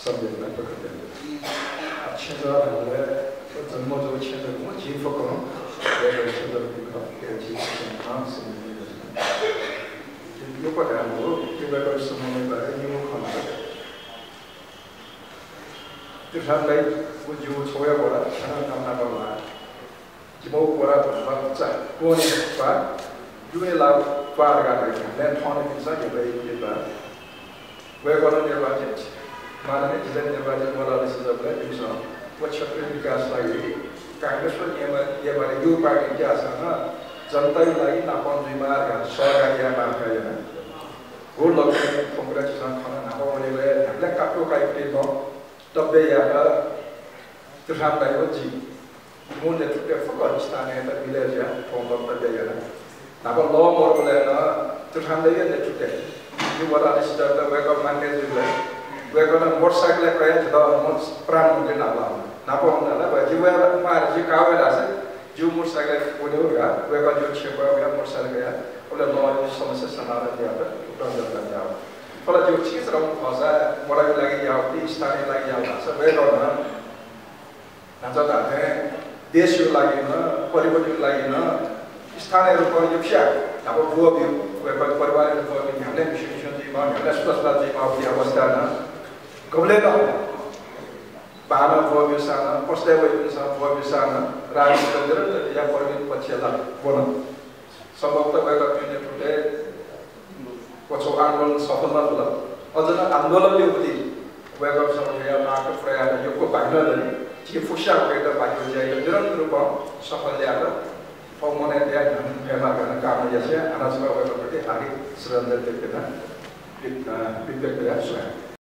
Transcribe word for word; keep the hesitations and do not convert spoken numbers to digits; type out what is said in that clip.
संवेदना प्रकट यात। आ, छेँजः धाःबलय् जन्म जूगु छेँजः मखु, झी फुक्कं वय्कःया छेँजःपिं खः। अय् झी फुक्कं नं संवेदना यात। यक्व धायेमाःगु, वय्कःया समयय् बारे निगू खँ ल्हात। त्रिथान दाइ व जिगु छगू हे वडा, छन्हु नाप नाप ल्हाः। जिमिगु वडा भचा क्वने त्वाः, दुने ला त्वाः धकाः धाइ। न्हाय् थन इमिसं न्ह्यब्वया यंके त्वाः। वय्कलं निर्वाचित, माननीय जितः निर्वाचित वडा अध्यक्ष जुयाः इमिसं व क्षेत्रया विकास लागि कांग्रेस व नेवा-, नेवारी यू पार्टी ज्याःसां नं जनताया लागि नापं जुइमाः धकाः सहकार्य यायेमाः धकाः याना। व लक्ष्य थ्व कुरां झीसं खना। न्हापा वनेबलय् न्ह्याबलें कात्तु काइपिं नं तब्य यात। त्रिथान दाइ व जि मूल नेतृत्वय् फुक्क स्थानीयत मिलय् जुयाः थ्व तब्य याना। न्हापा लः मरुबलय् नं त्रिथान दाइया नेतृत्वय् जिमि वडा अध्यक्ष जुयाः वय्कः मान्य जुइबलय् वय्कलं मोटरसाइकलय् कयाः झीत प्रधानमन्त्री नाप लात। नाप वनाः ला वय्-, जि वये ला, मां, जि का वये धाःसा जिगु मोटरसाइकलय् वनेगु धकाः वय्कः जिगु छेँय् वयाः मोटरसाइकल कयाः अबलय् लःया समस्या समाधान यायेत उद्यम यात। थ्व ला जिगु चिज रं खःसा वडाया लागि याःगु, स्थानीय लागि याःगु धाःसा वय्कलं न्हाचः धाःथें देशया लागि नं, परिवारया लागि नं, स्थानीय रूपं यक्वस्यां न्हापा ब्वःबिउ, वय्कःया परिवारया ब्वःबिउ, न्ह्याबलें मिस्यु मिस्यु जुइमाः, न्ह्याबलें सुलासुला जुइमाः, उकिया अवस्था नं गबलें नं बांलाक ब्वःबिउसां नं, पसलय् वइपिन्सं ब्वःबिउसां नं, राजनीतिइ निरन्तर या प्रवीण पक्षय् ला वन। सम्भवतः वय्कःपिं नेतृत्वय् व छगू आन्दोलन सफल नं जुल। अझ नं आन्दोलनया उति वय्कःपिन्सं वयाः माग पुरा यायेत यक्व बाकि नं दनि। झी फुक्कस्यां वय्कःयात बाकि ज्या यायेत निरन्तर रूपं सफल यायेत थ्व मनय् तयाः न्ह्यःने फयेमा धकाः कामना यासें हानं छकः वय्कःप्रति हार्दिक श्रद्धाञ्जलि व्यक्त याना वि-, अ, व्यक्त याना स्वां।